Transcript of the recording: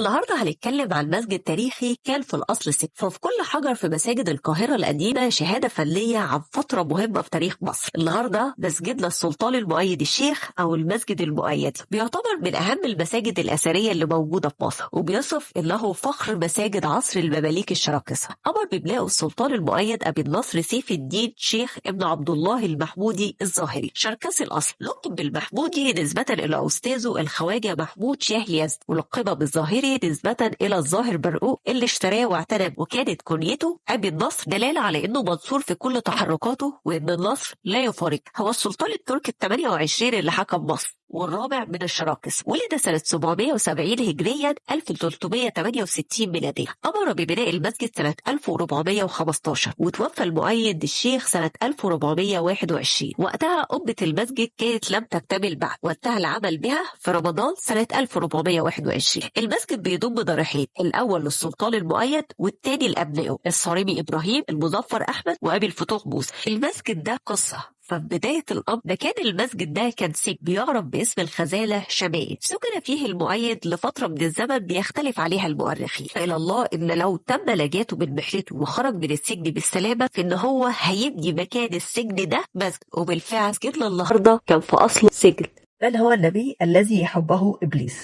النهارده هنتكلم عن مسجد تاريخي كان في الأصل سجن. ففي كل حجر في مساجد القاهرة القديمة شهادة فنية عن فترة مهمة في تاريخ مصر. النهارده مسجدنا السلطان المؤيد الشيخ أو المسجد المؤيد بيعتبر من أهم المساجد الأثرية اللي موجودة في مصر، وبيصف إنه فخر مساجد عصر المماليك الشراكسة. أمر ببنائه السلطان المؤيد أبي النصر سيف الدين شيخ ابن عبد الله المحمودي الظاهري، شركسي الأصل. لقب بالمحمودي نسبة إلى أستاذه الخواجة محمود شاه يزد، ولقب بالظاهري نسبة إلى الظاهر برقوق اللي اشتراه واعتنى، وكانت كنيته أبي النصر دلالة على إنه منصور في كل تحركاته وإن النصر لا يفارق. هو السلطان التركي ال 28 اللي حكم مصر والرابع من الشراكس. ولد سنة 770 هجريا 1368 ميلادية. أمر ببناء المسجد سنة 1415، وتوفى المؤيد الشيخ سنة 1421. وقتها قبة المسجد كانت لم تكتمل بعد، وانتهى العمل بها في رمضان سنة 1421. المسجد بيضم ضريحين، الأول للسلطان المؤيد والثاني لأبنائه الصارمي إبراهيم، المظفر أحمد، وأبي الفتوح موسى. المسجد ده قصة. ففي بداية الأمر ده كان المسجد ده كان سجن بيعرف باسم الخزالة شمائل، سكن فيه المؤيد لفترة من الزمن بيختلف عليها المؤرخين. إلى الله إن لو تم نجاته من محنته وخرج من السجن بالسلامة فإن هو هيبني مكان السجن ده مسجد، وبالفعل مسجدنا النهارده كان في أصله سجن. من هو النبي الذي يحبه إبليس؟